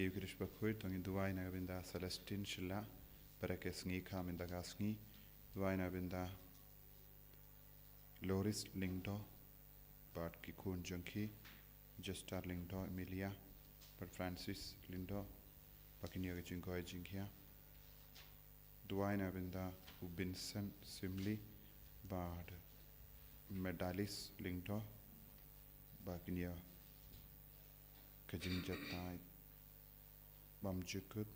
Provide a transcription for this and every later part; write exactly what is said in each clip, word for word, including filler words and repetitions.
Eucharist bakhuid, to ngin duwai na ka bynta Celestine Shylla, bad ka sngi ka mynta ka sngi, duwai na ka bynta Loris Lyngdoh, bad ki khun jong ki, Jester Lyngdoh, Emilia, bad Francis Lyngdoh, ba kin ïoh ka jingkoit jingkhiah. Duwai na ka bynta u Vincent Syiemlieh, bad Medalis Lyngdoh, ba kin ïoh ka jingjahthait bymjukut.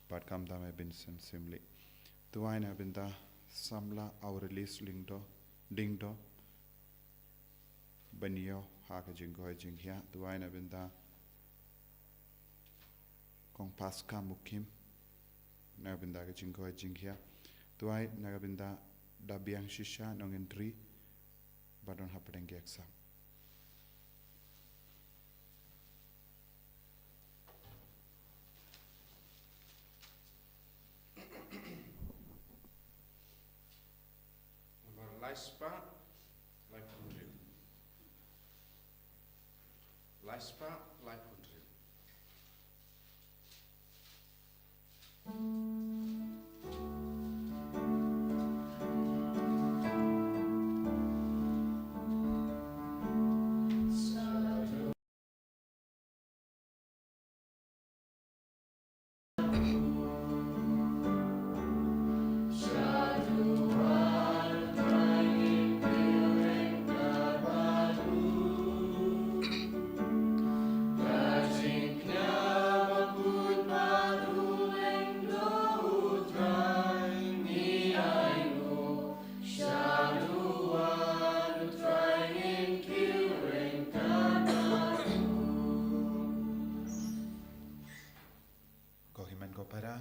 Bad kumta me Vincent Syiemlieh. Duwai na ka bynta samla Aurelis Lyngdoh, Lyngdoh, ban ïoh ha ka jingkoit jingkhiah. Duwai na ka bynta Kong Paska Mukhim, na ka bynta ka jingkoit jingkhiah. Duwai na ka bynta Dabiang Shisha Nongentri, ba don hapdeng ki exam. Namar lai spah, lai phew hynriew. Lai spah, lai phew hynriew. Ko hynmen ko para,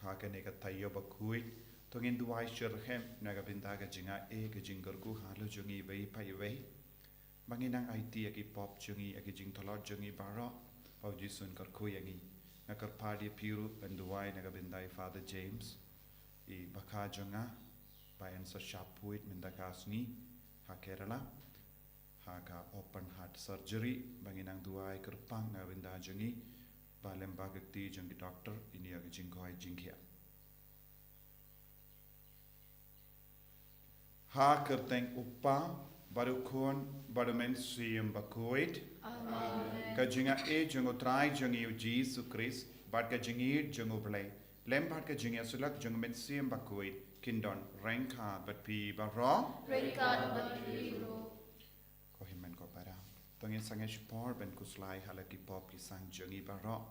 ha kane ka taïew bakhuid, to ngin duwai shitrhem na ka bynta ka jingai, ka jingkyrkhu halor jong ngi iwei pa iwei. Ba ngin nang aiti ïa ki pop jong ngi, ïa ki jingtlot jong ngi baroh, ba u Jisu un kyrkhu ïa ngi. Nga kyrpad ïa phi ruh ban duwai na ka bynta i Father James, i bakha jong nga, ba yn sa shah phuid mynta ka sngi ha Kerala, ha ka open heart surgery, ba ngin nang duwai kyrpang na ka bynta jong ngi, ba lem bad ka kti jong ki doktor, yn ïoh ka jingkoit jingkhiah. Ha ka kyrteng u Kpa, bad u Khun, bad u Mynsiem Bakhuid. Amen. Ka jingai jong u Trai jong ngi u Jisu Khrist, bad ka jingïeit jong u Blei, lem bad ka jingïasyllok jong u Mynsiem Bakhuid, kin don ryngkat bad phi baroh. Ryngkat bad phi ruh. Ko hynmen ko para, to ngin sangeh shipor ban khuslai ha la ki pop ki sang jong ngi baroh.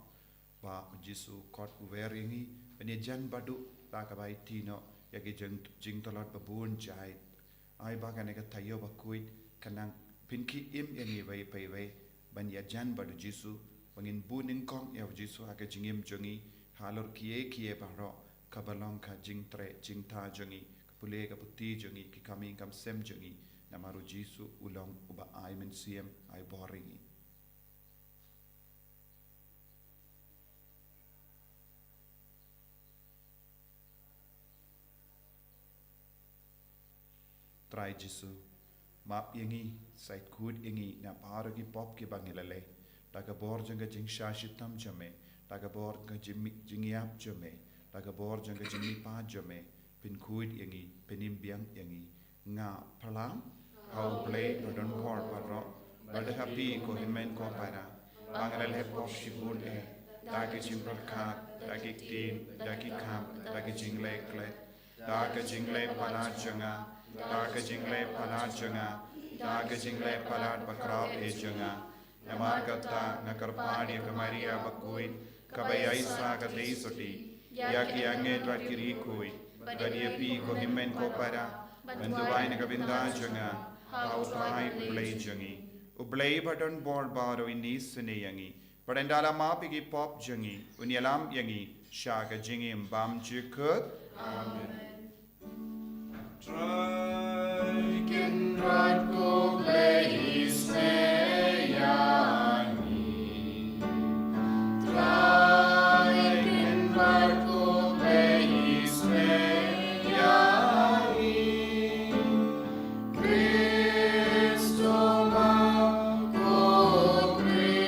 Ba u Jisu u kot u wer ïa ngi ban ïajan baduh da kaba aiti noh ïa ki jing, jingtlot babun jait. Ai ba kane ka taïew bakhuid kan nang pynkhie im ïa ngi iwei pa iwei ban ïajan bad u Jisu, ba ngin bun nyngkong ïa u Jisu ha ka jingim jong ngi halor kiei kiei baroh, kaba long ka jingtrei jingtha jong ngi, ka pule ka puthi jong ngi, ki kam ïing kam sem jong ngi, namar u Jisu u long uba ai mynsiem, ai bor ïa ngi. Trai Jisu, map ïa ngi, sa khuid ïa ngi na baroh ki pop kiba ngi la leh. Da ka bor jong ka jingshah shitom jong me, da ka bor jong ka jingmi-, jingïap jong me, da ka bor jong ka jingmihpat jong me, pynkhuid ïa ngi, pynim biang ïa ngi. Nga pyrshang ha U Blei badonbor baroh, bad ha phi ko hynmen ko para, ba nga la leh pop shibun eh, da ka jingpyrkhat, da ki ktien, da ki kam, da ka jingleh klet, da ka jingleh palat jong nga, da ka jingleh palat jong nga, da ka jingleh palat bakhraw eh jong nga. Namar kata nga kyrpad ïa ka Maria bakhuid, kaba ïaisah ka dei sotti, ïa ki angel bad ki riewkhuid, bad ïa phi ko hynmen ko para, ban duwai na ka bynta jong nga ha U Trai U Blei jong ngi. U Blei badonbor baroh un isynei ïa ngi, bad un da la map ïa ki pop jong ngi, un ïalam ïa ngi sha ka jingim bymjukut. Amen. Trai Kynrad ko Blei isynei ïa ngi. Trai Kynrad ko Blei isynei ïa ngi. Khrist, to ma ko Khrist.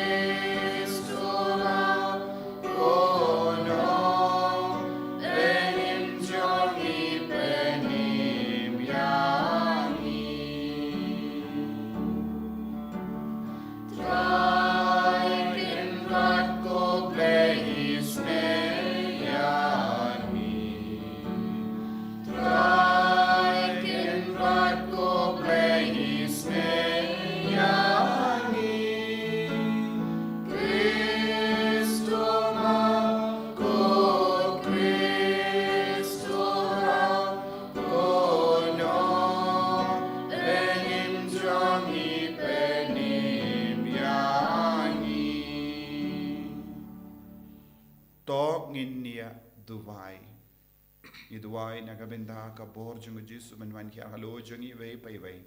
To ngin ïa duwai. Ngi duwai na ka bynta ka bor jong u Jisu ban wan hiar halor jong ngi iwei pa iwei.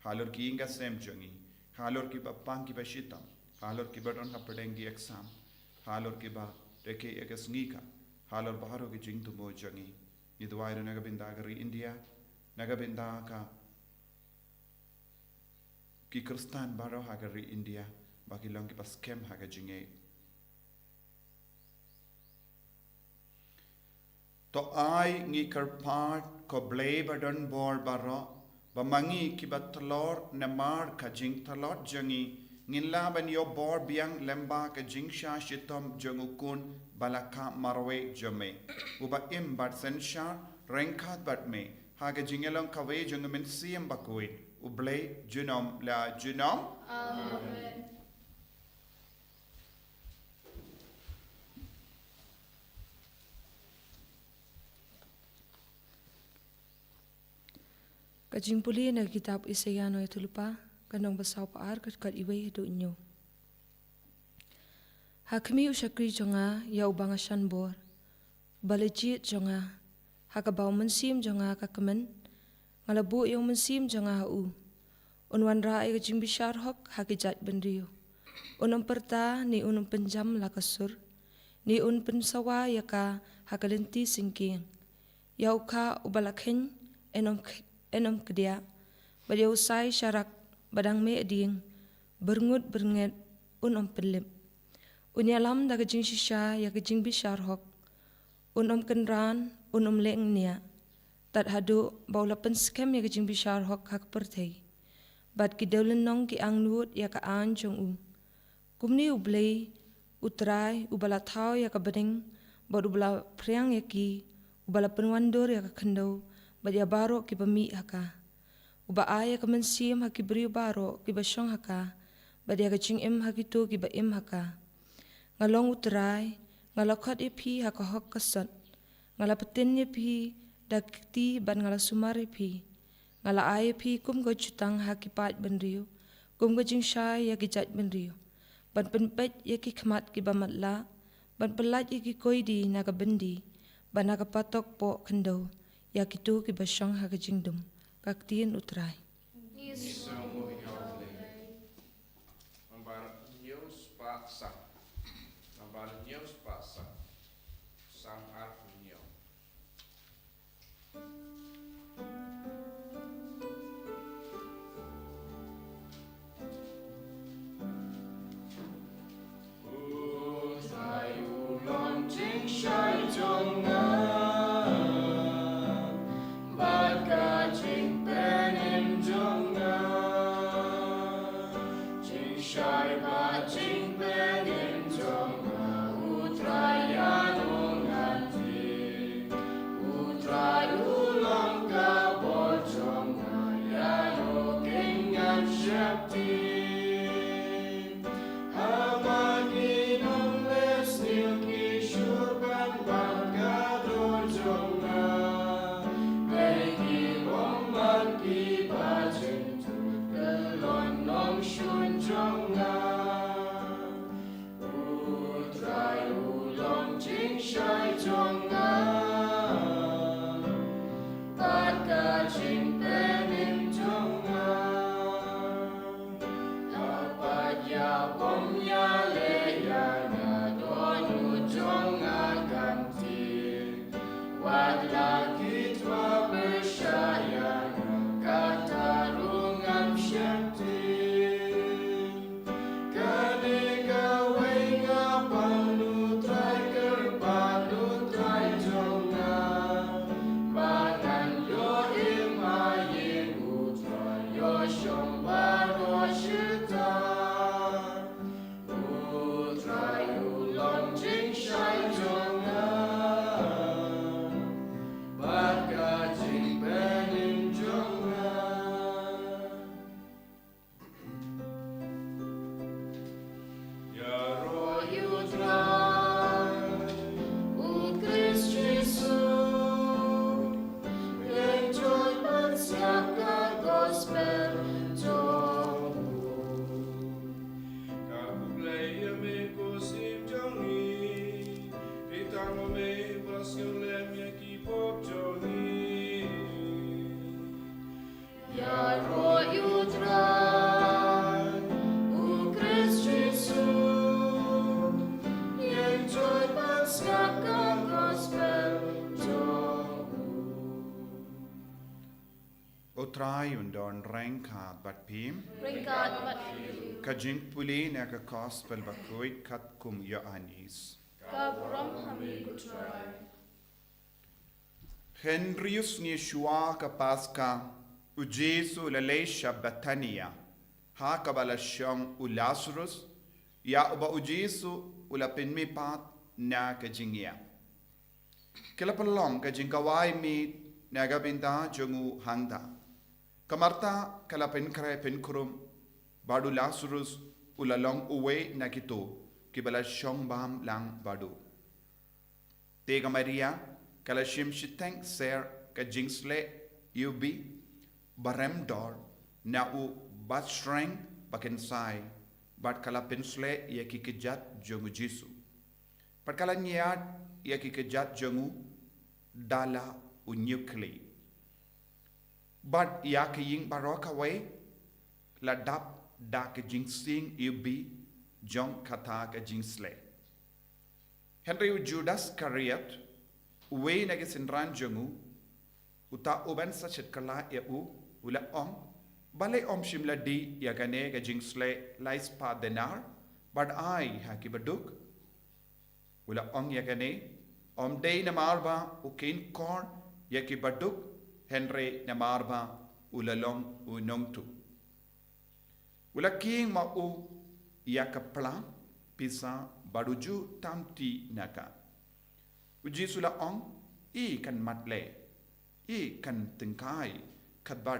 Halor ki ïing ka sem jong ngi. Halor kiba pang kiba shitom. Halor kiba don hapdeng ki exam. Halor kiba rakhe ïa ka sngi ka. Halor baroh ki jingthmu jong ngi. Ngi duwai ruh na ka bynta ka ri India. Na ka bynta ka ki Khristan baroh ha ka ri India. Ba ki long kiba skhem ha ka jingngeit. To ai ngi kyrpad ko Blei ba don bor baroh, ba ma ngi kiba tlot namar ka jingtlot jong ngi, ngin lah ban ïoh bor biang lyngba ka jingshah shitom jong u Khun ba la kha marwei jong me, uba im bad synshar ryngkat bad me ha ka jingïalong kawei jong u Mynsiem Bakhuid, U Blei junom la junom. Amen. Ka jingpule na ka kitab Isaïah nongïathuhlypa, ka lynnong ba saw phew ar, ka dkhot iwei haduh hynñiew. Ha khmih u shakri jong nga, ïa uba nga shon bor, uba la jied jong nga, ha kaba u mynsiem jong nga ka kmen, nga la buh ïa u Mynsiem jong nga ha u. Un wanrah ïa ka jingbishar hok ha ki jaitbynriew. Un ym pyrta ne un ym pynjam la ka sur, ne un pynsawa ïa ka ha ka lynti syngkien. Ïa u kha uba la kheiñ, yn ym kh-, yn ym kdiah, bad ïa u sai sharak ba dang meh dieng, byrngut byrnget, un ym pynlip. Un ïalam da ka jingshisha ïa ka jingbishar hok. Un ym kynran, un ym leh ngniah, tad haduh ba u la pynskhem ïa ka jingbishar hok ha ka pyrthei. Bad ki dewlynnong ki angnud ïa ka aiñ jong u. Kumne U Blei, U Trai, uba la thaw ïa ka bneng, bad uba la phriang ïa ki, uba la pynwandur ïa ka khyndew, bad ïa baroh kiba mih ha ka. Uba ai ïa ka mynsiem ha ki briew baroh kiba shong ha ka, bad ïa ka jingim ha kito kiba im ha ka. Nga long U Trai, nga la khot ïa phi ha ka hok ka sot. Nga la pyntip ïa phi da ka kti bad nga la sumar ïa phi. Nga la ai ïa phi kum ka jutang ha ki paid bynriew, kum ka jingshai ïa ki jaitbynriew. Ban pynpeit ïa ki khmat kiba matlah, ban pyllait ïa ki koidi na ka byndi, bad na ka patok poh khyndew, ïa kito kiba shong ha ka jingdum. Ka ktien U Trai. Ngi sngewnguh ïa U Blei. Nambar hynñiew spah san. Nambar hynñiew spah san. San arphew hynñiew. U Trai u long jingshai jong nga, bad ka jingpynim jong nga. Jingshai bad jingpynim jong nga, U Trai ïa u ngan dei. U Trai u long ka bor jong nga, ïa u keiñ ngan sheptieng. Ha ma ki nongleh sniew ki shur ban bat ka dur jong nga. Peit ki bym man kiba jynjar, ka long nongshun jong nga. U Trai u long jingshai jong nga, bad ka jingpynim jong nga. Hapdeng ïa bym ïaleh ïa nga, don u jong nga kan tieng. Wat la ki twa pyrshah ïa nga, kata ruh ngam sheptieng. Kane kawei nga pan, U Trai kyrpad, U Trai Trai un don ryngkat bad phi. Ryngkat bad phi. Ka jingpule na ka Gospel bakhuid katkum Ïoannis. Ka burom ha me ko Trai. Hynriew sngi shuwa ka Paska, u Jisu u la leit sha Bethania, ha kaba la shong u Lasarus, ïa uba u Jisu u la pynmihpat na ka jingïap. Ki la pynlong ka jingkawei miet na ka bynta jong u hangta. Ka Martha ka la pynkhreh pynkrum, bad u Lasarus u la long uwei na kito kiba la shong bam lang bad u. Te ka Maria ka la shim shiteng ser ka jingsleh iwbih barem dor na u batsyreng bakynsai, bad ka la pynsleh ïa ki kjat jong u Jisu. Bad ka la ñiad ïa ki kjat jong u da la u ñiewkhlieh. Bad ïa ka ïing baroh kawei la dap da ka jingsing iwbih jong kata ka jingsleh. Hynrei u Judas Iskariot, uwei na ki synran jong u, uta uban sa shit kylla ïa u, u la ong, balei ym shym la dih ïa kane ka jingsleh lai spah denar, bad ai ha ki baduk. U la ong ïa kane, ym dei namar ba u kheiñ khor ïa ki baduk, hynrei namar ba u la long u nongtuh. U la kheiñ ma u ïa ka pla pisa bad u ju tam ti na ka. U Jisu u la ong, i kan mat leh, i kan tyngkai, katba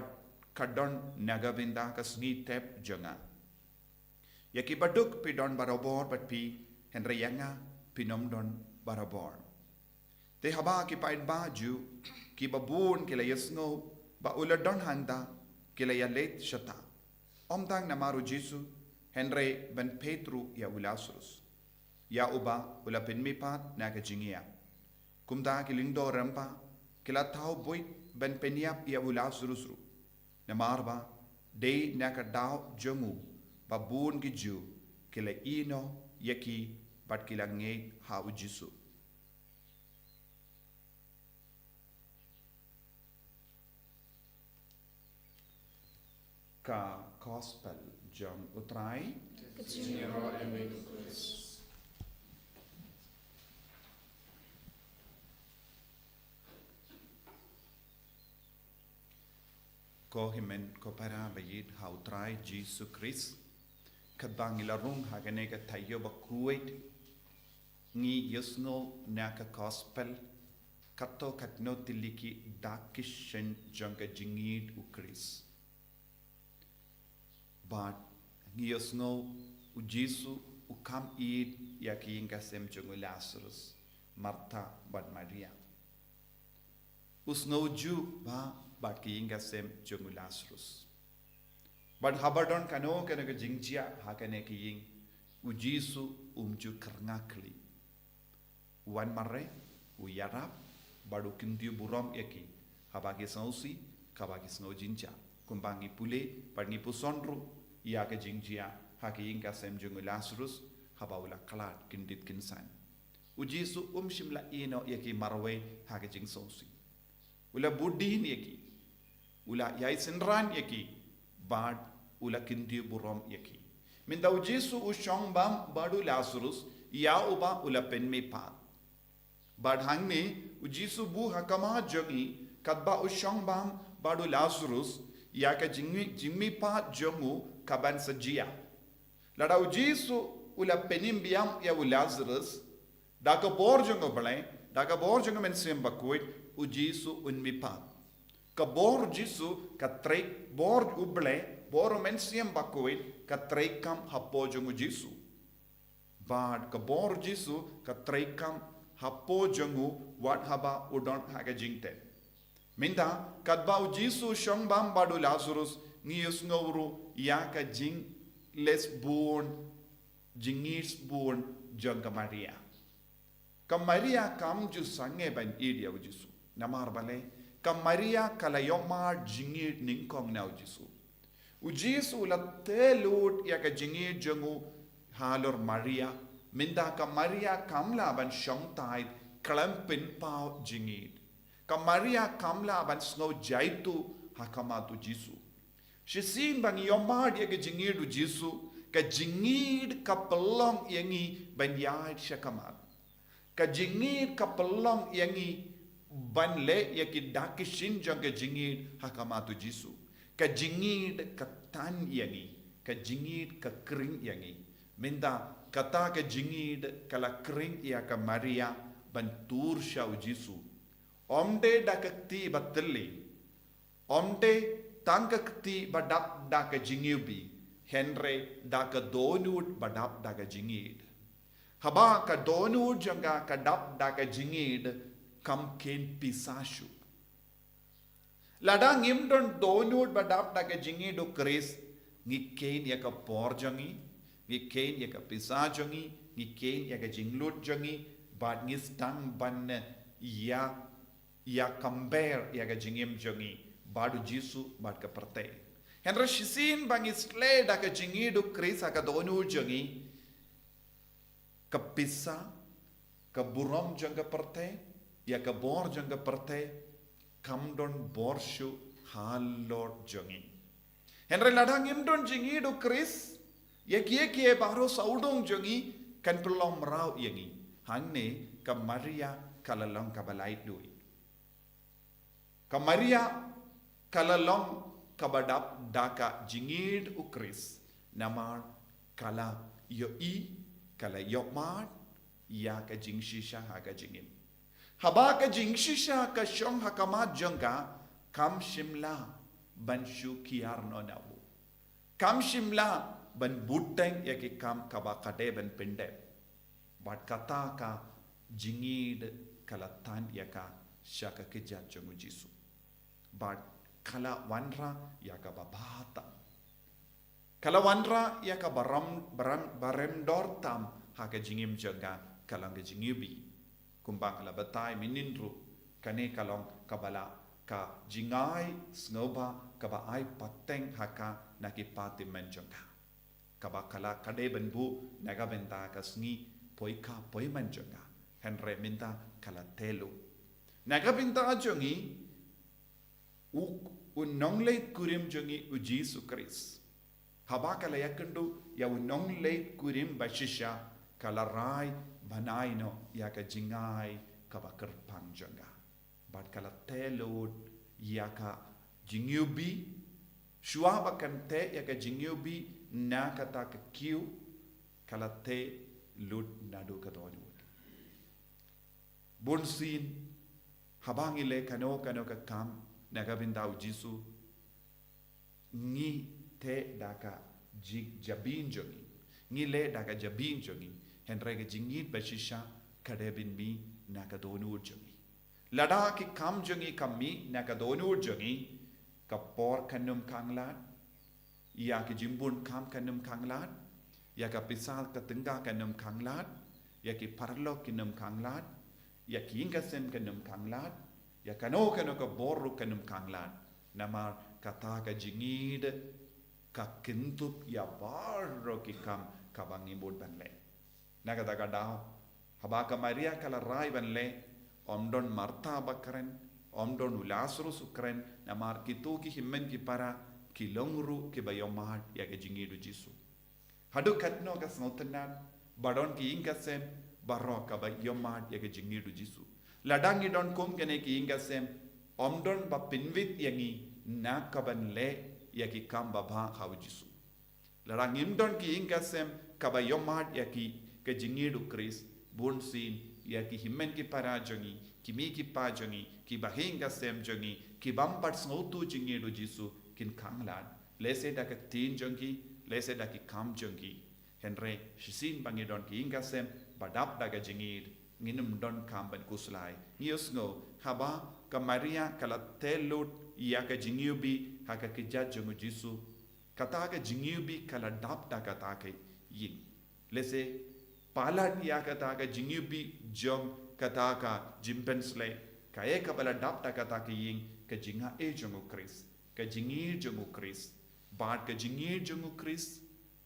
ka don na ka bynta ka sngi thep jong nga. Ïa ki baduk phi don barabor bad phi, hynrei ïa nga phin ym don barabor. Te haba ki paidbah Jiw kiba bun ki la ïohsngew ba u la don hangta, ki la ïaleit shata, ym tang namar u Jisu, hynrei ban peit ruh ïa u Lasarus, ïa uba u la pynmihpat na ka jingïap. Kumta ki lyngdoh rympei ki la thaw buit ban pynïap ïa u Lasarus ruh, namar ba dei na ka daw jong u ba bun ki Jiw ki la ïehnoh ïa ki bad ki la ngeit ha u Jisu. Ka Gospel jong u Trai. Ka jingïaroh ïa me ko Khrist. Ko hynmen ko para ba ïeit ha u Trai Jisu Khrist, katba ngi la rung ha kane ka taïew bakhuid, ngi ïohsngew na ka Gospel, katto katno tylli ki dak ki shin jong ka jingïeid u Khrist. Bad ngi ïohsngew u Jisu u kham ïeid ïa ki ïing ka sem jong u Lasarus, Martha bad Maria. U sngew juh bha bad ki ïing ka sem jong u Lasarus. Bad haba don kano kano ka jingjia ha kane ka ïing, u Jisu um ju kyrngah khlieh. U wan mareh, u ïarap, bad u kyntiew burom ïa ki, haba ki sngewsih, kaba ki sngew jynjar. Kumba ngi pule, bad ngi puson ruh ïa ka jingjia ha ka ïing ka sem jong u Lasarus, haba u la khlad kyndit kynsan. U Jisu um shym la ïehnoh ïa ki marwei ha ka jingsngewsih. U la budien ïa ki. U la ïai synran ïa ki. Bad u la kyntiew burom ïa ki. Mynta u Jisu u shong bam bad u Lasarus, ïa uba u la pynmihpat. Bad hangne, u Jisu buh ha khmat jong ngi, katba u shong bam bad u Lasarus, ïa ka jingmih, jingmihpat jong u ka ban sa jia. Lada u Jisu u la pynim biang ïa u Lasarus, da ka bor jong u Blei, da ka bor jong u Mynsiem Bakhuid, u Jisu un mihpat. Ka bor Jisu ka trei, bor u Blei, bor u Mynsiem Bakhuid, ka treikam hapoh jong u Jisu. Bad ka bor Jisu ka treikam hapoh jong u wat haba u don ha ka jingtep. Mynta, katba u Jisu u shong bam bad u Lasarus, ngi ïohsngew ruh ïa ka jingles bun, jingïeit bun jong ka Maria. Ka Maria kam ju sangeh ban ïeid ïa u Jisu. Namar balei, ka Maria ka la ïohmad jingïeid nyngkong na u Jisu. U Jisu u la tei lut ïa ka jingïeid jong u halor Maria. Mynta ka Maria kam lah ban shong tied khlem pynpaw jingïeid. Ka Maria kam lah ban sngew jaituh ha khmat u Jisu. Shisien ba ngi ïohmad ïa ka jingïeid u Jisu, ka jingïeid ka pynlong ïa ngi ban ïaid sha khmat. Ka jingïeid ka pynlong ïa ngi ban leh ïa ki dak ki shin jong ka jingïeid ha khmat u Jisu. Ka jingïeid ka tan ïa ngi, ka jingïeid ka khring ïa ngi. Mynta kata ka jingïeid ka la khring ïa ka Maria ban tur sha u Jisu. Ym dei da ka kti ba tylli, ym dei tang ka kti ba dap da ka jingïohi, hynrei da ka dohnud ba dap da ka jingïeid. Haba ka dohnud jong ka ka dap da ka jingïeid, kam kheiñ pisa shuh. Lada ngim don dohnud ba dap da ka jingïeid u Khrist, ngi kheiñ ïa ka por jong ngi, ngi kheiñ ïa ka pisa jong ngi, ngi kheiñ ïa ka jinglut jong ngi, bad ngi sdang ban ïa ïa compare ïa ka jingim jong ngi bad u Jisu bad ka pyrthei. Hynrei shisien ba ngi sleh da ka jingïeid u Khrist ha ka dohnud jong ngi, ka pisa, ka burom jong ka pyrthei, ïa ka bor jong ka pyrthei, kam don bor shuh halor jong ngi. Hynrei lada ngim don jingïeid u Khrist, ïa kiei kiei baroh sawdong jong ngi kan pynlong mraw ïa ngi. Hangne ka Maria ka la long kaba laitluid. Ka Maria ka la long kaba dap da ka jingïeid u Khrist. Namar ka la ïohi, ka la ïohmad ïa ka jingshisha ha ka jingim. Haba ka jingshisha ka shong ha khmat jong ka, kam shym lah ban shu kiar noh na u. Kam shym lah ban bteng ïa ki kam kaba ka dei ban pyndep. Bad kata ka jingïeid ka la tan ïa ka sha ka kjat jong u Jisu. Bad ka la wanrah ïa kaba bha tam. Ka la wanrah ïa kaba ram, ba ram, ba rem dor tam ha ka jingim jong ka, ka long ka jingïohi. Kumba nga la batai mynnin ruh, kane ka long kaba la ka jingai sngewbha kaba ai pateng ha ka na ki pateng man jong ka. Kaba ka la ka dei ban buh na ka bynta ka sngi poi kha poi man jong ka. Hynrei mynta ka la tei lut. Na ka bynta jong ngi, u, u nongleit kurim jong ngi u Jisu Khrist. Haba ka la ïakynduh ïa u nongleit kurim ba shisha, ka la rai ban ai noh ïa ka jingai kaba kyrpang jong ka. Bad ka la tei lut ïa ka jingïohi, shuwa ba kan tei ïa ka jingïohi na kata ka kiew, ka la tei lut naduh ka dohnud. Bunsien, haba ngi leh kano kano ka kam na ka bynta u Jisu, ngi tei da ka ji-, jabieng jong ngi. Ngi leh da ka jabieng jong ngi. Hynrei ka jingïeid ba shisha ka dei ban mih na ka dohnud jong ngi. Lada ki kam jong ngi kam mih na ka dohnud jong ngi, ka por kan ym khanglad, ïa ki jingbun kam kan ym khanglad, ïa ka pisa ka tyngka kan ym khanglad, ïa ki paralok kin ym khanglad, ïa ki ïing ka sem kan ym khanglad, ïa kano kano ka bor ruh kan ym khanglad. Namar kata ka jingïeid ka kynthup ïa baroh ki kam kaba ngi mut ban leh. Na kata ka daw, haba ka Maria ka la rai ban leh, ym don Martha ba kren, ym don u Lasarus u kren, namar kito ki hynmen ki para ki long ruh kiba ïohmad ïa ka jingïeid u Jisu. Haduh katno ka sngewtynnad, ba don ki ïing ka sem baroh kaba ïohmad ïa ka jingïeid u Jisu. Lada ngi don kum kine ki ïing ka sem, ym don ba pynwit ïa ngi na ka ban leh ïa ki kam babha ha u Jisu. Lada ngim don ki ïing ka sem kaba ïohmad ïa ki ka jingïeid u Khrist, bunsien ïa ki hynmen ki para jong ngi, ki mei ki pa jong ngi, ki bahaïing ka sem jong ngi, ki bym pat sngewthuh jingïeid u Jisu kin khanglad. Lehse da ka ktien jong ki, lehse da ki kam jong ki. Hynrei shisien ba ngi don ki ïing ka sem ba dap da ka jingïeid, ngin ym don kam ban khuslai. Ngi ïohsngew, haba ka Maria ka la tei lut ïa ka jingïohi ha ka kjat jong u Jisu, kata ka jingïohi ka la dap da kata ka ïing. Lehse palat ïa kata ka jingïohi jong kata ka jingpynsleh, kaei kaba la dap da kata ka ïing, ka jingaiei jong u Khrist, ka jingïeid jong u Khrist. Bad ka jingïeid jong u Khrist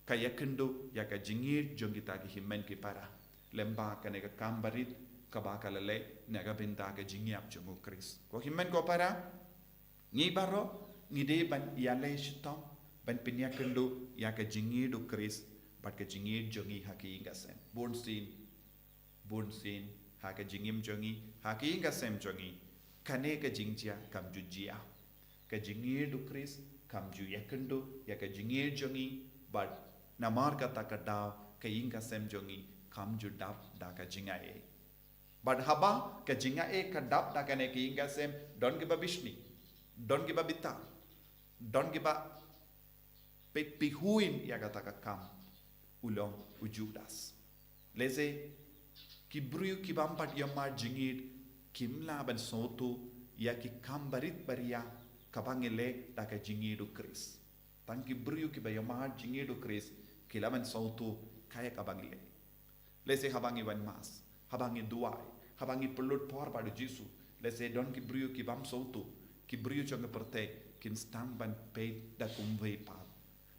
ka ïakynduh ïa ka jingïeid jong kita ki hynmen ki para. Lyngba kane ka kam barit kaba ka la leh na ka bynta ka jingïap jong u Khrist. Ko hynmen ko para, ngi baroh, ngi dei ban ïaleh shitom ban pynïakynduh ïa ka jingïeit u Khrist bad ka jingïeit jong ngi ha ka ïing ka sem. Bun sien, bun sien ha ka jingim jong ngi, ha ka ïing ka sem jong ngi, kane ka jingjia kam ju jia. Ka jingïeit u Khrist kam ju ïakynduh ïa ka jingïeit jong ngi, bad namar kata ka daw ka ïing ka sem jong ngi kam ju dap da ka jingaiei. Bad haba ka jingaiei ka dap da kane ka ïing ka sem, don kiba bishni, don kiba bitar, don kiba peit pihuin ïa kata ka kam, u long u Judas. Lehse ki briew ki bym pat ïohmad jingïeit kim lah ban sngewthuh ïa ki kam barit baria kaba ngi leh da ka jingïeit u Khrist. Tang ki briew kiba ïohmad jingïeit u Khrist ki lah ban sngewthuh kaei kaba ngi leh. Lehse haba ngi wan mass, haba ngi duwai, haba ngi pynlut por bad u Jisu, lehse don ki briew ki bym sngewthuh, ki briew jong ka pyrthei kin sdang ban peit da kumwei pat.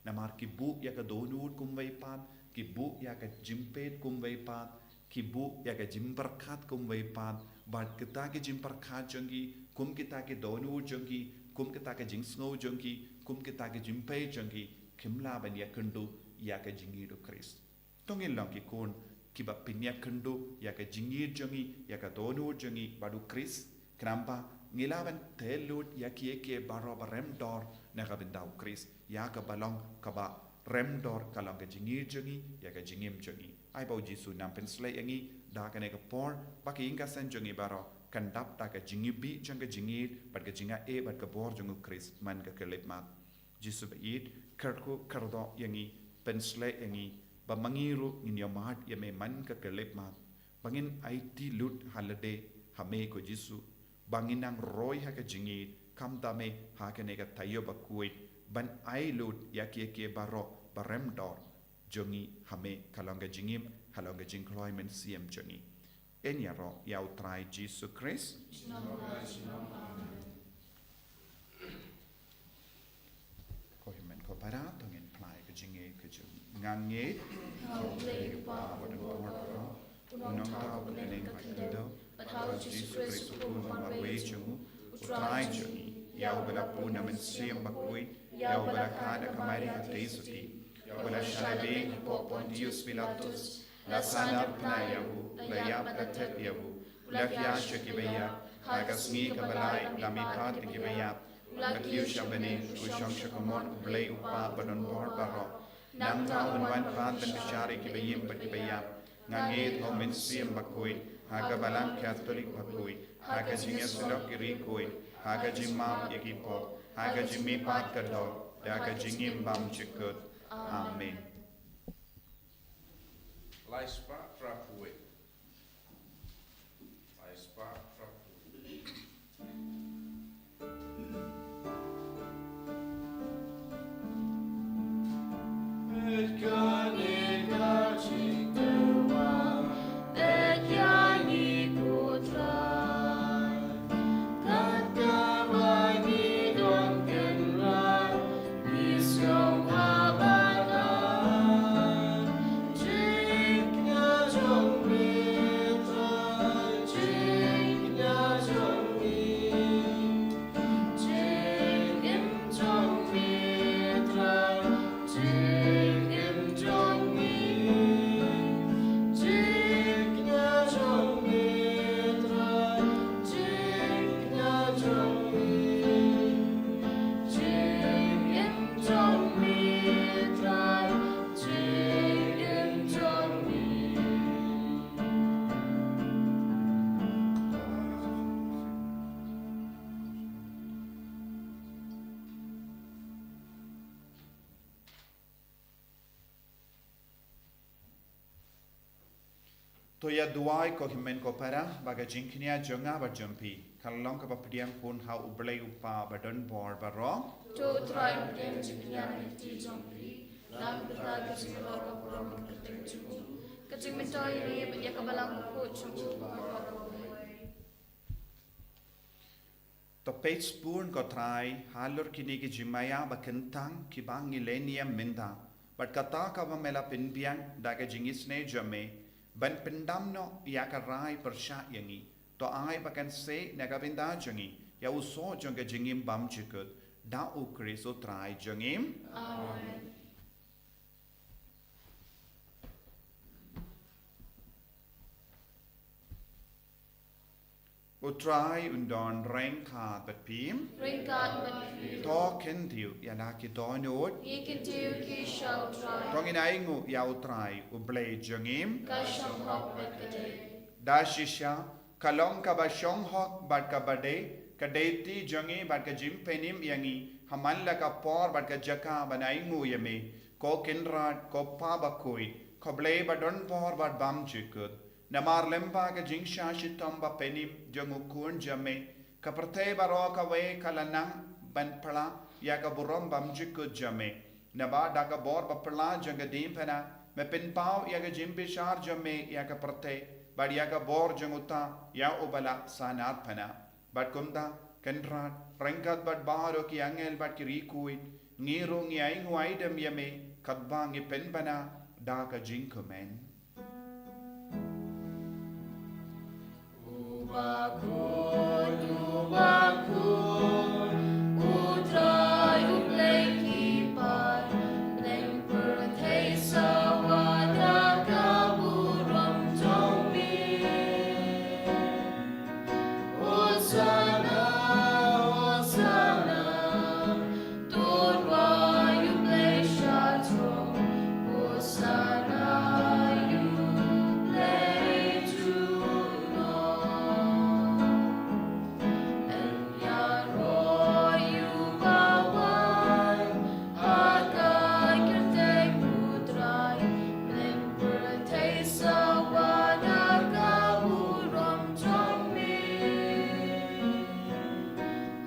Namar ki buh ïa ka dohnud kumwei pat, ki buh ïa ka jingpeit kumwei pat, ki buh ïa ka jingpyrkhat kumwei pat, bad kita ki jingpyrkhat jong ki, kum kita ki dohnud jong ki, kum kita ki jingsngew jong ki, kum kita ki jingpeit jong ki, kim lah ban ïakynduh ïa ka jingïeit u Khrist. To ngin long ki khun kiba pynïakynduh ïa ka jingïeit jong ngi, ïa ka dohnud jong ngi bad u Khrist, khnang ba ngi lah ban tei lut ïa kiei kiei baroh ba rem dor na ka bynta u Khrist. Ïa kaba long kaba rem dor ka long ka jingïeit jong ngi ïa ka jingim jong ngi. Ai ba u Jisu un nang pynsleh ïa ngi da kane ka por, ba ka ïing ka sem jong ngi baroh kan dap da ka jingïabih jong ka jingïeit bad ka jingaiei bad ka bor jong u Khrist man ka khyllipmat. Jisu ba ïeit, kyrkhu kyrdoh ïa ngi, pynsleh ïa ngi, ba ma ngi ruh ngin ïohmad ïa me man ka khyllipmat, ba ngin aiti lut ha lade ha me ko Jisu, ba ngin nang roi ha ka jingïeit, khamtam eh ha kane ka taïew bakhuid, ban ai lut ïa kiei kiei baroh ba rem dor jong ngi ha me, ka long ka jingim, ka long ka jingkloi mynsiem jong ngi. Ngin ïaroh ïa u Trai Jisu Khrist. Ko hynmen ko para, to ngin phla ïa ka jingngeit ka jong ngi. Nga ngeit ha U Blei U Kpa uba don bor baroh, u Nongthaw uba bneng bad khyndew, bad ha u Jisu Khrist u Khun marwei jong u, u Trai jong ngi, ïa uba la bun na Mynsiem Bakhuid, ïa uba la khad da ka Maria Theisotti, ïa uba la shah lade hapoh Pontius Pilatus, la sandar pynïaid ïa u, la ïap, la thep ïa u, u la khiah sha kiba ïap, ha ka sngi kaba lai u la mihpat na kiba ïap, u la kiew sha bneng, u shong sha kamon U Blei U Kpa uba don bor baroh. Nangta un wan pat ban bishar ïa kiba im bad kiba ïap. Nga ngeit ha u Mynsiem Bakhuid, ha ka Balang Katholik bakhuid, ha ka jingïasyllok ki riewkhuid, ha ka jingmap ïa ki pop, ha ka jingmihpat ka doh, da ka jingim bymjukut. Amen. Lai spah phra phew wei. Lai spah phra phew wei. To ïa duwai ko hynmen ko para, ba ka jingkñia jong nga bad jong phi kan long kaba pdiang hun ha U Blei U Kpa ba don bor baroh. To U Trai un pdiang jingkñia na ka kti jong phi, na ka bynta ka jingïaroh ka burom ka kyrteng jong u, ka jingmyntoi ïa ngi bad ïa ka Balang Bakhuid jong u baroh. To peit bun ko Trai halor kine ki jingmaïa ba kyntang kiba ngi leh niam mynta, bad kata kaba me la pynbiang da ka jingisynei jong me ban pyndam noh ïa ka rai pyrshah ïa ngi. To ai ba kan seh na ka bynta jong ngi ïa u soh jong ka jingim bymjukut. Da u Khrist u Trai jong ngi. Amen. U Trai un don ryngkat bad phi. Ryngkat bad phi. To kyntiew ïa la ki dohnud. Ngi kyntiew ki sha u Trai. To ngin ainguh ïa u Trai u Blei jong ngi. Ka shong hok bad ka dei. Da shisha, ka long kaba shong hok bad kaba dei, ka dei ti jong ngi bad ka jingpynim ïa ngi, ha man la ka por bad ka jaka ban ainguh ïa me, ko Kynrad, ko Pa bakhuid, ko Blei ba don bor bad bymjukut. Namar lyngba ka jingshah shitom bapynim jong u Khun jong me, ka pyrthei baroh kawei ka la nang ban pla ïa ka burom bymjukut jong me. Naba da ka bor bapla jong ka diengphna, me pynpaw ïa ka jingbishar jong me ïa ka pyrthei, bad ïa ka bor jong uta ïa uba la sanad phna. Bad kumta, Kynrad, ryngkat bad baroh ki angel bad ki riewkhuid, ngi ruh ngi ainguh aidem ïa me, katba ngi pynbna da ka jingkmen. U bakhuid, u bakhuid, u Trai u Blei ki paid, lem pyrthei sawa da ka burom jong me. Hosanna, Hosanna, to u Trai u Blei sha throne. Hosanna ïa u Blei jong ngi. Ïaroh ïa u bawan ha ka kyrteng u Trai, lem pyrthei sawa da ka burom jong me.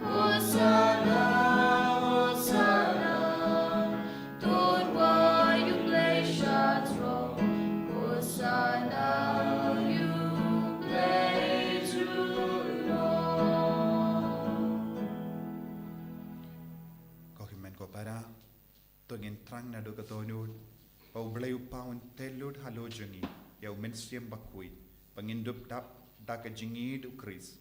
Hosanna, Hosanna, to u Trai u Blei sha throne. Hosanna ïa u Blei jong ngi. Ko hynmen ko para, to ngin thrang naduh ka dohnud ba u Blei u Pa un tei lut halor jong ngi ïa u Mynsiem Bakhuid, ba ngin dup dap da ka jingïeid u Khrist,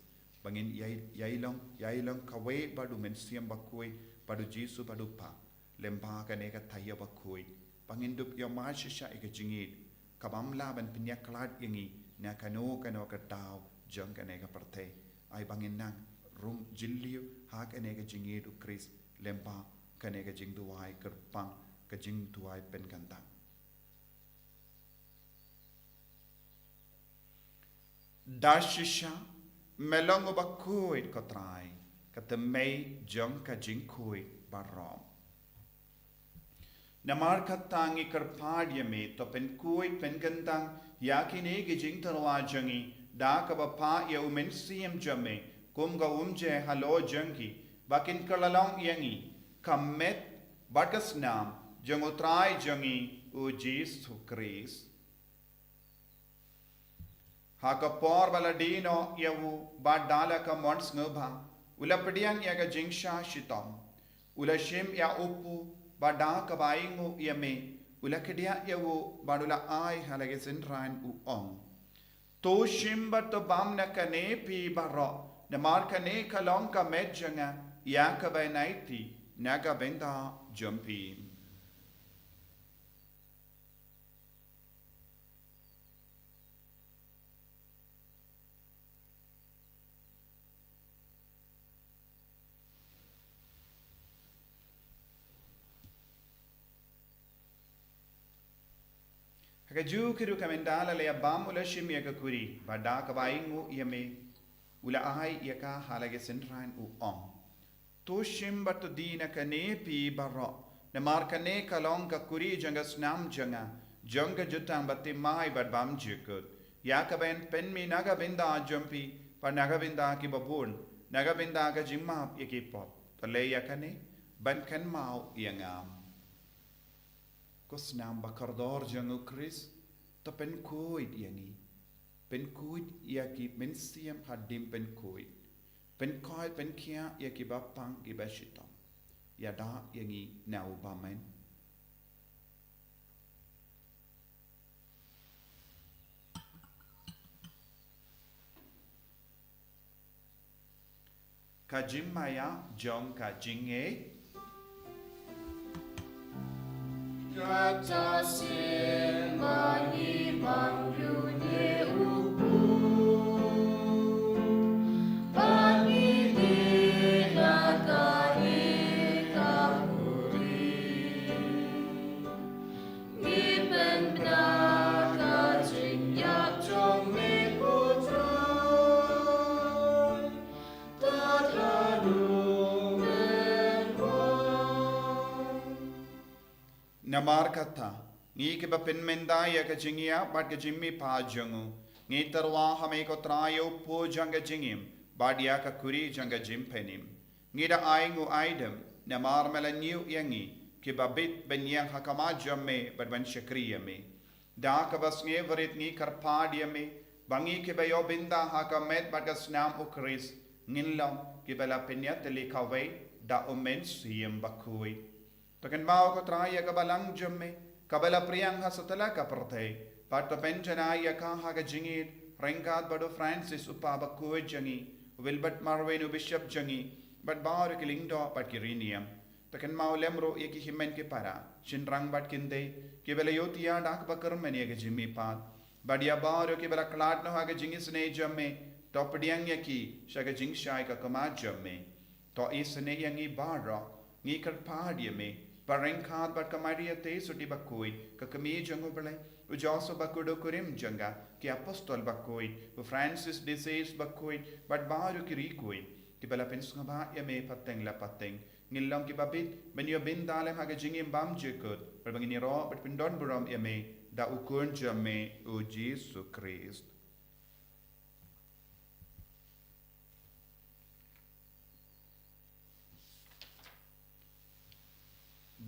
ba ngin ïai, ïai long, ïai long kawei bad u Mynsiem Bakhuid, bad u Jisu bad u Pa, lyngba kane ka thaw bakhuid, ba ngin dup ïohmad shisha ïa ka jingïeid, ka bym lah ban pynïakhlad ïa ngi na kano kano ka daw jong kane ka pyrthei. Ai ba ngin nang rung jylliew ha kane ka jingïeid u Khrist, lyngba kane ka jingduwai kyrpang, ka jingduwai pynkyntang. Da shisha, me long u bakhuid ko Trai, ka tymmen jong ka jingkhuid baroh. Namar kata ngi kyrpad ïa me, to pynkhuid pynkyntang ïa kine ki jingtyrwa jong ngi, da kaba phah ïa u Mynsiem jong me kum ka umjer halor jong ki, ba kin kylla long ïa ngi ka met bad ka snam jong u Trai jong ngi u Jisu Khrist. Ha ka por ba la die noh ïa u bad da la ka mon sngewbha, u la pdiang ïa ka jingshah shitom. U la shim ïa u kpu bad da kaba ainguh ïa me, u la kdiah ïa u bad u la ai ha la ki synran, u ong: To shim bad to bam na kane phi baroh, namar kane ka long ka met jong nga, ïa kaba yn aiti na ka bynta jong phi. Ha kajuh ka rukom, ynda la ïa bam, u la shim ïa ka kuri bad da kaba ainguh ïa me, u la ai ïa ka ha la ki synran, u ong: To shim bad to die na kane phi baroh, namar kane ka long ka kuri jong ka snam jong nga, jong ka jutang bathymmai bad bymjukut, ïa kaba yn pynmih na ka bynta jong phi bad na ka bynta kiba bun, na ka bynta ka jingmap ïa ki pop. To leh ïa kane ban kynmaw ïa nga. Ko snam ba kordor jong u Khrist, to pynkhuid ïa ngi. Pynkhuid ïa ki mynsiem hadien pynkhuid. Pynkhuid, pynkhiah ïa kiba pang, kiba shitom. Ïada ïa ngi na u bymman. Ka Ka jingmaïa jong ka jingngeit. Namar kata, ngi kiba pynmynta ïa ka jingïap bad ka jingmihpat jong u, ngi tyrwa ha me ko Trai ïa u pud jong ka jingim bad ïa ka kuri jong ka jingpynim. Ngi da ai nguaidem, namar me la ñiew ïa ngi kiba bit ban ïeng ha khmat jong me bad ban shakri ïa me. Da kaba sngewrit ngi kyrpad ïa me ba ngi kiba ïoh bynta ha ka met bad ka snam u Khrist ngin long kiba la pynïatylli kawei da u Mynsiem Bakhuid. To kynmaw ko Trai ïa ka balang jong me kaba la pdiang ha satlak ka pyrthei, bad to pynjanai ïa ka ha ka jingïeit ryngkat bad u Francis u Pop bakhuid jong ngi, u Wilbert Marwin u Bishop jong ngi, bad baroh ki lyngdoh bad ki riewniam. To kynmaw lem ruh ïa ki hynmen ki para, shynrang bad kynthei, kiba la ïohthiah da kaba kyrmen ïa ka jingmihpat, bad ïa baroh kiba la khlad noh ha ka jingisynei jong me, to pdiang ïa ki sha ka jingshai ka khmat jong me. To isynei ïa ngi baroh, ngi kyrpad ïa me, ba ryngkat bad ka Maria Theisotti bakhuid, ka kmie jong u Blei, u Joseph bakhuid u kurim jong ka, ki apostol bakhuid, u Francis de Sales bakhuid, bad baroh ki riewkhuid kiba la pynsngewbha ïa me pateng la pateng, ngin long kiba bit ban ïoh bynta lem ha ka jingim bymjukut, bad ba ngin ïaroh bad pyndonburom ïa me da u Khun jong me u Jisu Khrist.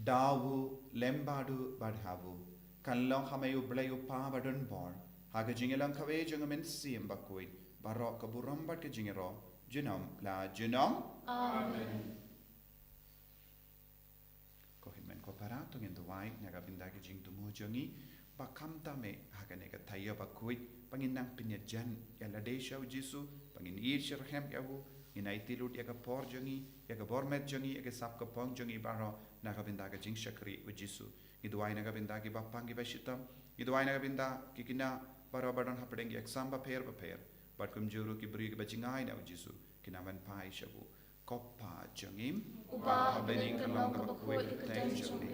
Da u lem bad u bad ha u, kan long ha me u Blei u Kpa badonbor, ha ka jingïalang kawei jong u Mynsiem Bakhuid, baroh ka burom bad ka jingïaroh junom la junom. Amen. Ko hynmen ko para, to ngin duwai na ka bynta ki jingthmu jong ngi, ba khamtam eh ha kane ka taïew bakhuid ba ngin nang pynïajan ïa lade sha u Jisu, ba ngin ïeit shitrhem ïa u, ngin aiti lut ïa ka por jong ngi, ïa ka bor met jong ngi, ïa ka sap ka phong jong ngi baroh na ka bynta ka jingshakri u Jisu. Ngi duwai na ka bynta ki bapang ki bashitom, ngi duwai na ka bynta ki khynnah baroh ba don hapdeng ki exam bapher bapher, bad kumjuh ruh ki briew kiba jngai na u Jisu, kin nang wan phai sha u. Ko Kpa jong ngi uba ha bneng, ka long kaba khuid ka kyrteng jong me.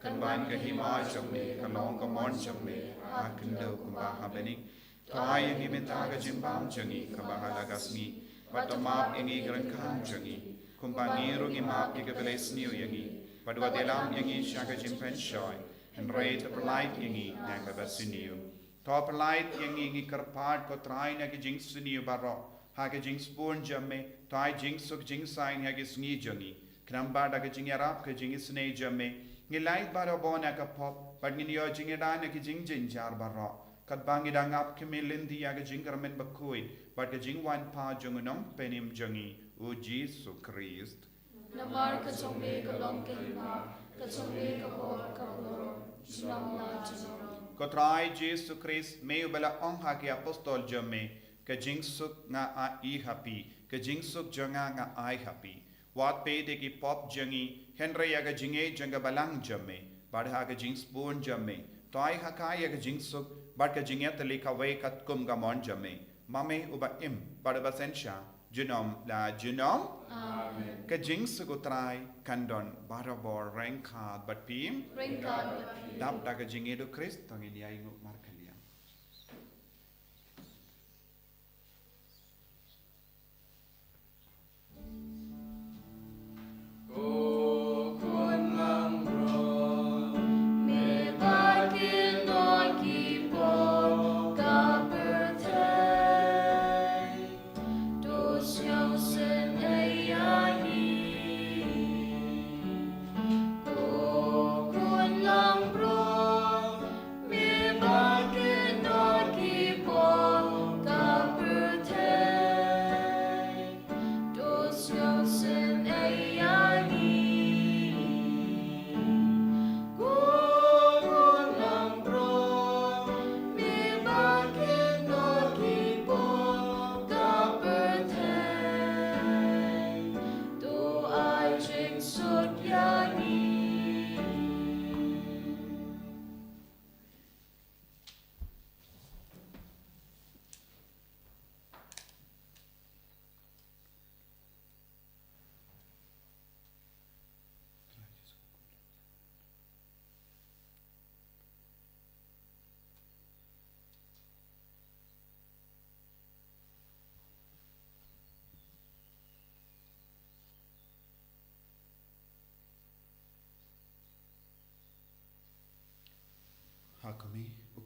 Kan bam ka hima jong me, ka long ka mon jong me ha khyndew kumba ha bneng. To ai ïa ngi mynta ka jingbam jong ngi kaba ha la ka sngi, bad to map ïa ngi ki ryngkat jong ngi, kumba ngi ruh ngi map ïa kiba la isniew ïa ngi. Bad wat ïalam ïa ngi sha ka jingpynshoi, hynrei to pyllait ïa ngi na kaba sniew. To pyllait ïa ngi, ngi kyrpad ko Trai, na ki jingsniew baroh ha ki jingsbun jong me. To ai jingsuk jingsaiñ ha ki sngi jong ngi, khnang ba da ka jingïarap ka jingisynei jong me, ngi lait baroh bor na ka pop, bad ngin ïoh jingïada na ki jingjynjar baroh, katba ngi dang ap khmih lynti ïa ka jingkyrmen bakhuid bad ka jingwan pat jong u Nongpynim jong ngi u Jisu Khrist. Namar ka jong me ka long ka hima, ka jong me ka bor, ka burom, junom la junom. Ko Trai Jisu Khrist, me uba la ong ha ki apostol jong me, ka jingsuk nga ai ha phi, ka jingsuk jong nga nga ai ha phi. Wat peit ïa ki pop jong ngi, hynrei ïa ka jingïeit jong ka balang jong me, bad ha ka jingsbun jong me, to ai ha ka ïa ka jingsuk bad ka jingïatylli kawei katkum ka mon jong me. Ma me uba im bad uba synshar junom la junom. Amen. Ka jingsuk u Trai kan don barabor ryngkat bad phi. Ryngkat bad phi. Dap da ka jingïeit u Khrist, to ngin ïainguh markylliang.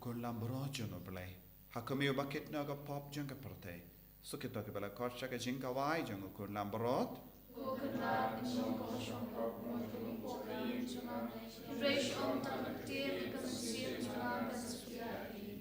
Khun Lambrot jong U Blei, ha khmih uba kit noh ïa ka pop jong ka pyrthei. Suk ïa kito kiba la khot sha ka jingkawai jong U Khun Lambrot. Ko Kynrad, ngin shong kohnguh shong pop, mo, to ïoh ïa ka ïing jong nga. Hynrei shu ong tang ka ktien, ïa ka mynsiem jong nga kan sa pynïap ïa i.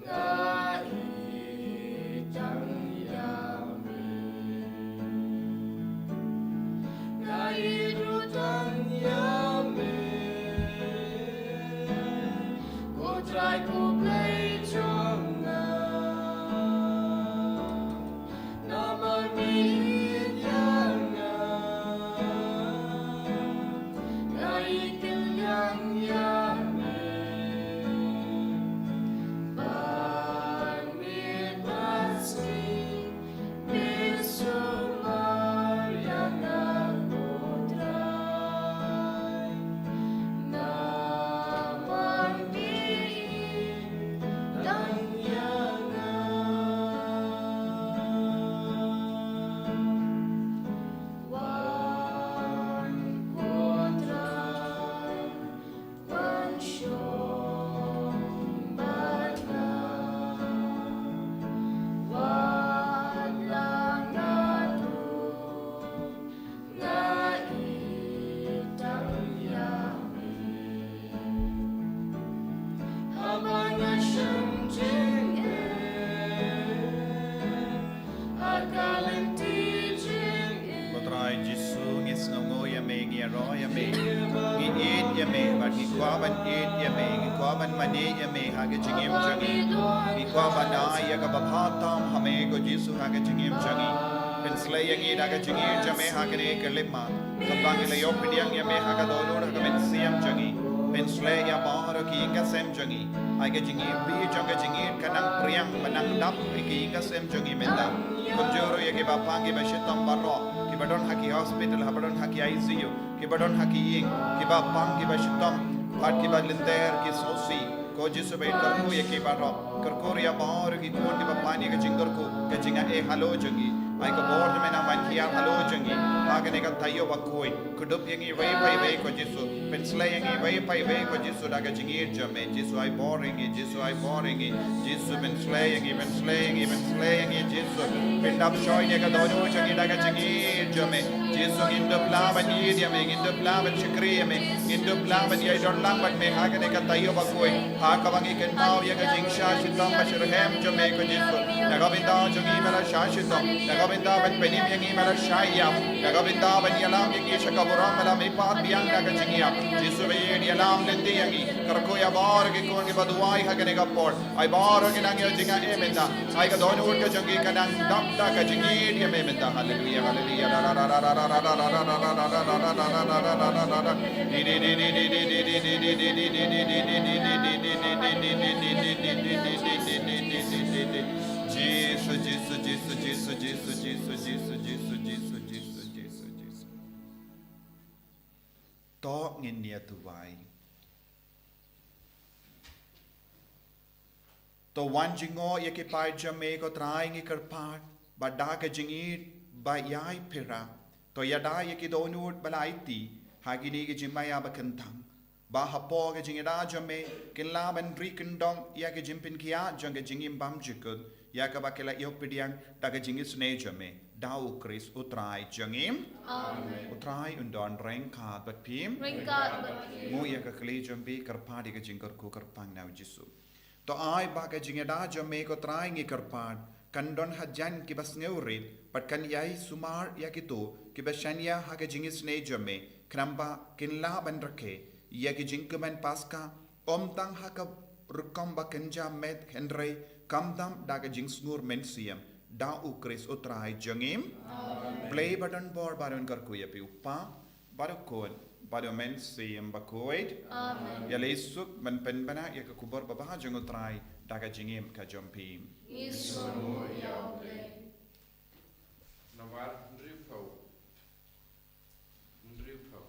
Nga ïeit tang ïa me. Nga ïeit ruh tang ïa me. Ko Trai ko Blei jong nga. Namar me ïeit ïa nga. Nga ïeit kylliang ïa me. Ban miet bad sngi me sumar ïa nga ko Trai. Namar me ïeit tang ïa nga. Wan ko Trai, wan shong bad nga. Wat la nga duk, nga ïeit tang ïa me. Haba nga shem jingeh ha ka lynti jingeh. Ko Trai Jisu, ngi sngewnguh ïa me, ngi ïaroh ïa me, ngi ïeit ïa me, bad ngi kwah ban ïeit ïa me, ngi kwah ban mane ïa me ha ka jingim jong ngi. Ngi kwah ban ai ïa kaba bha tam ha me ko Jisu ha ka jingim jong ngi. Pynsleh ïa ngi da ka jingïeit jong me ha kane ka lipmat. Kaba ngi la ïoh pdiang ïa me ha ka dohnud ha ka mynsiem jong ngi. Pynsleh ïa baroh ki ïing ki sem jong ngi. Ai ka jingïeit, jong ka jingïeit ka nang priang, ba nang dap ïa ki ïing ki sem jong ngi mynta. Kumjuh ruh ïa kiba pang kiba shitom baroh, kiba don ha ki hospital, haba don ha ki I C U, kiba don ha ki ïing, kiba pang kiba shitom, bad kiba lynter ki sngewsih. Ko Jisu ba ïeit, kyrkhu ïa ki baroh, kyrkhu ïa baroh ki khun kiba pan ïa ka jingkyrkhu, ka jingaiei halor jong ngi. Ai ka bor jong me nang ban hiar halor jong ngi ha kane ka taïew ba khuid. Kdup ïa ngi iwei pa iwei ko Jisu. Pynsleh ïa ngi iwei pa iwei ko Jisu da ka jingïeit jong me. Jisu ai bor ïa ngi, Jisu ai bor ïa ngi. Jisu pynsleh ïa ngi, pynsleh ïa ngi, pynsleh ïa ngi Jisu. Pyndap shoi ïa ka dohnud jong ngi da ka jingïeit jong me. Jisu, ngin dup lah ban ïeit ïa me, ngin dup lah ban shakri ïa me, ngin dup lah ban ïai don lang bad me ha kane ka taïew bakhuid. Ha kaba ngi kynmaw ïa ka jingshah shitom ba shitrhem jong me ko Jisu. Na ka bynta jong ngi me la shah shitom, na ka bynta ban pynim ïa ngi me la shah ïap, na ka bynta ban ïalam ïa ngi sha ka burom me la mihpat biang da ka jingïap. Jisu ba ïeit, ïalam lynti ïa ngi. Kyrkhu ïa baroh ki khun kiba duwai ha kane ka por. Ai baroh ki nang ïoh jingaiei mynta. Ai ka dohnud ka jong ki ka nang dap da ka jingïeit ïa me mynta. Haleluia, haleluia. Jisu, Jisu, Jisu. To ngin ïa duwai. To wan jngoh ïa ki paid jong me ko Trai, ngi kyrpad, ba da ka jingïeit ba ïai pyrshah. To ïada ïa ki dohnud ba la aiti ha kine ki jingmaïa ba kynthang, ba hapoh ka jingïada jong me kin lah ban ri kyndong ïa ka jingpynkhiah jong ka jingim bymjukut, ïa kaba ki la ïoh pdiang da ka jingisynei jong me. Da U Khrist U Trai jong ngi. Amen. U Trai un don ryngkat bad phi. Ryngkat bad phi. Nguh ïa ka kli jong phi, kyrpad ïa ka jingkyrkhu kyrpang na U Jisu. To ai ba ka jingïada jong me ko Trai, ngi kyrpad, kan don hajan kiba sngewrit, bad kan ïai sumar ïa kito kiba shaniah ha ka jingisynei jong me, khnang ba kin lah ban rakhe ïa ki jingkmen Paska, ym tang ha ka rukom ba kynja met hynrei khamtam da ka jingsngur mynsiem. Da U Khrist U Trai jong ngi. Amen. Blei ba don bor ba don kyrkhu ïa phi, U Kpa, bad U Khun, bad U Mynsiem Bakhuid. Amen. Ïaleh suk ban pynbna ïa ka khubor babha jong U Trai da ka jingim ka jong phi. Ngi sngewnguh ïa U Blei. Namar hynriewphew. Hynriewphew.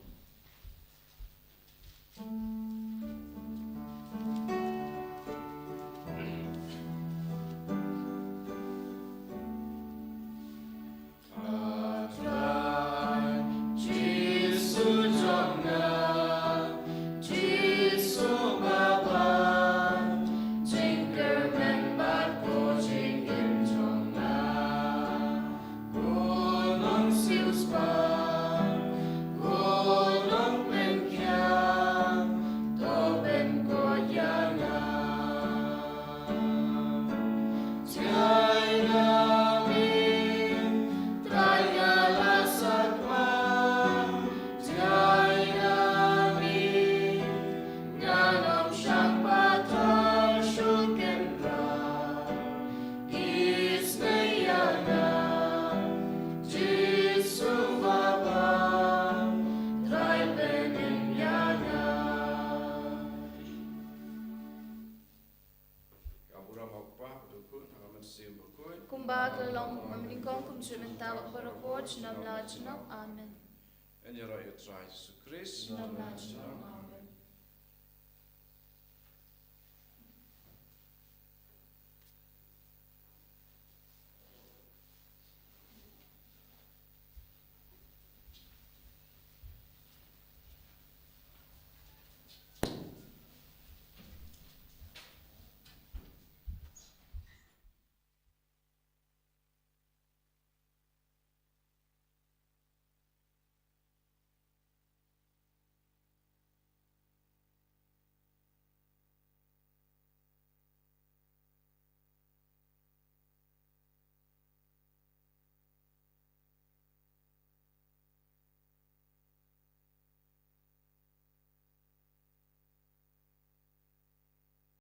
Ka burom u Kpa, bad u Khun, bad u Mynsiem Bakhuid. Kumba ka la long mynnyngkong, kumjuh mynta, bad baroh por, junom la junom. Amen. Ngin ïaroh ïa U Trai Jisu Khrist. Junom la junom. Amen.